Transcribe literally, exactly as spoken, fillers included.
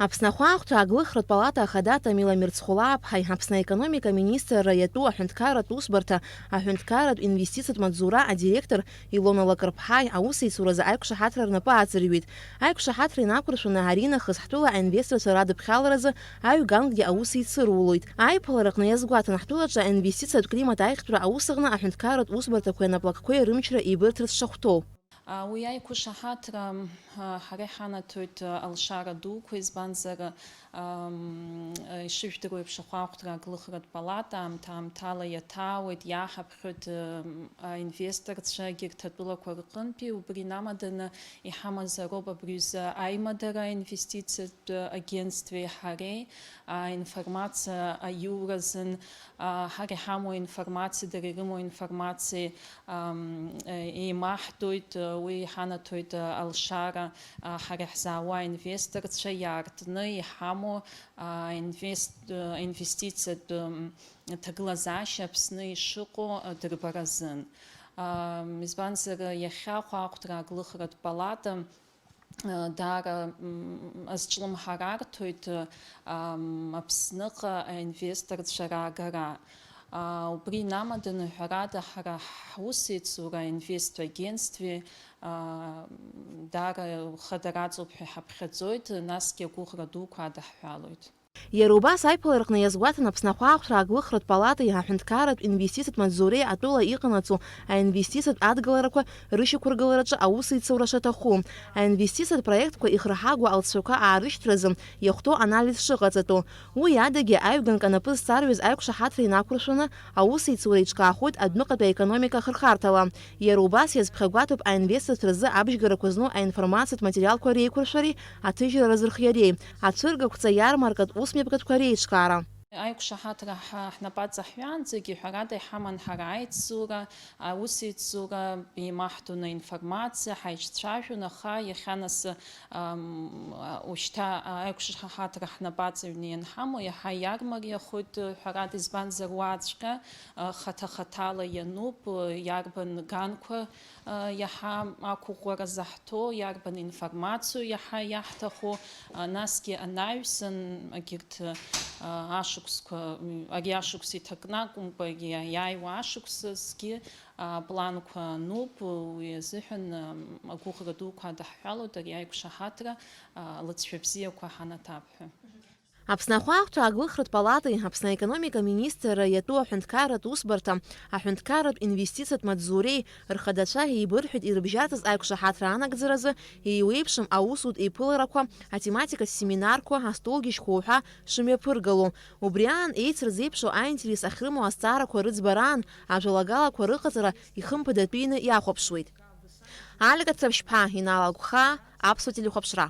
Аԥсны ахәаахәҭра аглыхратә палата ахада Тамила Мирцхәлааԥҳаи Аԥсны аекономика аминистрра иатәу аҳәынҭқарратә усбарҭа аҳәынҭқарратә инвестициатә маҵзура адиректор Илона Лакрыԥҳаи аусеицуразы аиқәшаҳаҭра рнапы аҵырҩит. Аиқәшаҳаҭра инақәыршәаны аринахыс ҳтәыла аинвесторцәа радыԥхьаларазы аҩ-гангьы аус еицырулоит. Аиԥылараҟны иазгәаҭан, ҳтәылаҿы аинвестициатә климат аихтәра аус аҟны аҳәынҭқарратә усбарҭақәеи анаплакқәеи рымчра еибырҭарц шахәҭоу. А, уи аиқәшаҳаҭра, а, ҳара иҳанаҭоит, а, алшара дуқәа, избанзар, ам, а, ишыжәдыруа еиԥш, ахәаахәҭра аглыхратә палата аамҭа-аамҭала иаҭаауеит, иааҳаԥхьоит, ам, аинвесторцәа егьырҭ атәылақәа рҟынтәи. Убри инамаданы иҳамазароуп абри аҩыза аимадара аинвестициатә агентствеи ҳареи, аинформациа аиуразын, а, ҳара иҳамоу аинформациа, дара ирымоу аинформациеи, ам, е-, еимаҳдоит, уи иҳанаҭоит, а, алшара, а, ҳара иаҳзаауа аинвесторцәа иаартны иҳамоу, а, инвест-, а, инвестициатә, м, ҭагылазаашьа Аԥсны ишыҟоу, а, дырбаразын. Ам, избанзар, иахьа ахәаахәҭра аглыхратә палата, а, даара, м, азҿлымҳара арҭоит, ам, Аԥсныҟа аинвесторцәа раагара. А, убри инамаданы, ҳәарада, ҳара ҳусеицура аинвест агентстве, а, даара хадара аҵоуп ҳәа иҳаԥхьаӡоит, насгьы агәыӷра дуқәа адаҳҳәалоит. Иара убас аиԥылараҟны иазгәаҭан Аԥсны ахәаахәҭра аглыхратә палатеи аҳәынҭқарратә инвестициатә маҵзуреи атәыла иҟанаҵо аинвестициатә адгыларақәа рышьақәыргылараҿы аусеицура шаҭаху, аинвестициатә проектқәа ихырҳагоу алҵшәақәа аарышьҭразы иахәҭоу анализ шыҟаҵатәу. Уи адагьы аҩганк анапы зҵарҩыз аиқәшаҳаҭра инақәыршәаны аусеицура еиҿкаахоит адәныҟатәи аекономика ахырхарҭала. Иара убас иазԥхьагәаҭоуп аинвесторцәа рзы абжьгарақәа зну аинформациатә материалқәа реиқәыршәареи аҭыжьра разырхиареи, ацәыргақәҵа иармаркатә усмҩаԥгатәқәа реиҿкаара. Аиқәшаҳаҭра ҳа-, ҳнапаҵаҳәаанӡагьы, ҳәарада, иҳаман ҳара аицура, аусеицура, еимаҳдон аинформациа, ҳаицәажәон, аха иахьа нас, ам, а, ушьҭа аиқәшаҳаҭра ҳнапаҵаҩны ианҳамоу, иаҳа иармариахоит, ҳәарада, избанзар, уаҵәҟьа, а, хаҭа-хаҭала иануп, иарбан ганқәа, а, иаҳа ақәыӷәӷәара заҳҭо, иарбан информациоу иаҳа иаҳҭаху, а, насгьы анаҩсан, егьырҭ, а, ашықәсқәа, м, ари ашықәс иҭакны акәымкәа, иа-, иааиуа ашықәсазгьы, а, планқәа ануп, уи азыҳәан, ам, агәыӷра дуқәа адаҳҳәалоит ари аиқәшаҳаҭра, а, лыҵшәа бзиақәа ҳанаҭап ҳәа. Аԥсны ахәаахәҭра аглыхратә палатеи Аԥсны аекономика аминистрра иатәу аҳәынҭқарратә усбарҭа, аҳәынҭқарратә инвестициатә маҵзуреи рхадацәа еибырҳәеит ирыбжьаӡыз аиқәшаҳаҭра анагӡаразы еиуеиԥшым аусутә еиԥыларақәа, атематикатә семинарқәа, астолгьежьқәа уҳәа шымҩаԥыргало. Убри аан еицырзеиԥшу аинтерес ахьрымоу азҵаарақәа рыӡбараан ажәалагалақәа рыҟаҵара ихымԥадатәины иахәаԥшуеит. Алика Цаԥшьԥа, Инал Агәхаа, Аԥсуа телехәаԥшра.